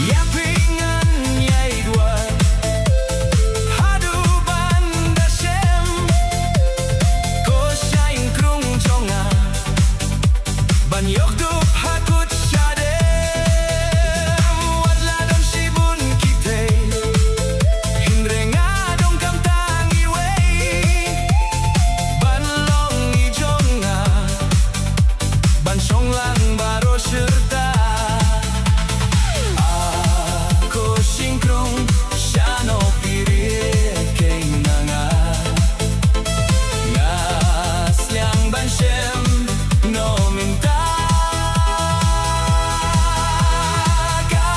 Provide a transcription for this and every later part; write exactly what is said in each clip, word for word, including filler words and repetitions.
Ïa pyngan ïa i dwar haduh ban da shem, ko shynrang jong nga. Ban ïoh dup ha kut shadem, wat la don shibun kitei, hynrei nga donkam tang iwei ban long i jong nga, ban shong lang baroh shirta. A ko shynrang, shano phi rieh kein na nga? Nga sliang ban shem noh mynta. Ka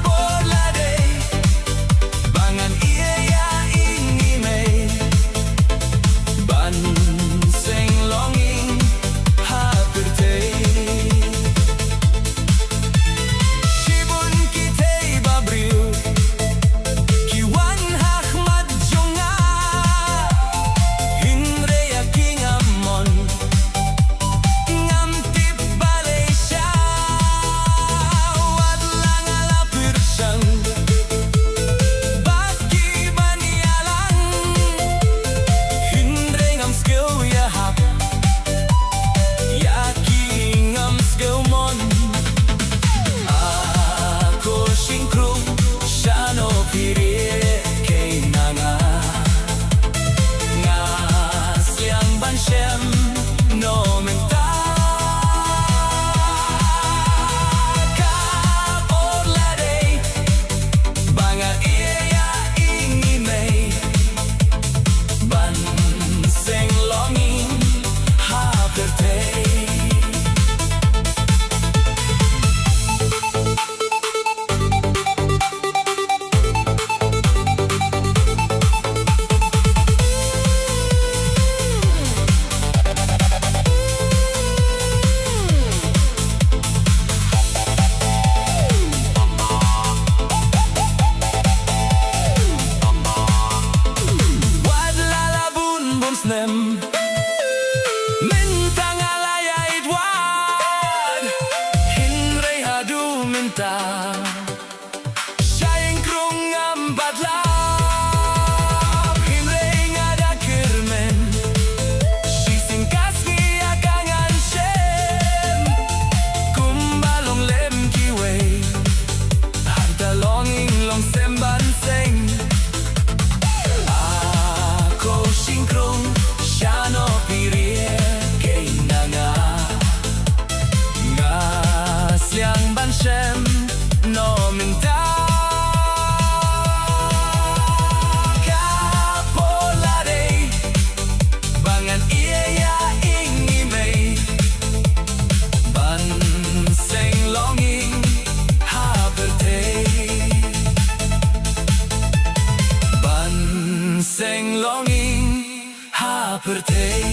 por la dei ba ngan ïa ïa ing i mei ban seng longing ha pyrthei. Shibun kitei ba briew ki wan ha khmat jong nga, hynrei ïa ki ngam mon. Ngam tip balei sha wat la nga la pyrshang bad ki ban ïalang, hynrei ngam sngewsih ïa hap ïa ki, ngam sngewmon. A ko shynrang, shano phi rieh kein na nga? Nga sliang ban shem noh mynta. Ka por la dei ba ngan ïa ïa ing i mei ban seng longing ha pyrthei. Wat la la bun bun snem mynta nga la ïaid wad, hynrei haduh mynta shynrang ngam pat lap, hynrei nga da kyrmen shisien ka sngi ïa ka ngan shem, kumba long lem kiwei, hangta longing long sem ban seng. A ko shynrang, shano phi rieh kein na nga? Nga sliang ban shem noh mynta. Ka por la dei ba ngan ïa ïa ing i mei ban seng longing ha pyrthei, ban seng longing ha pyrthei.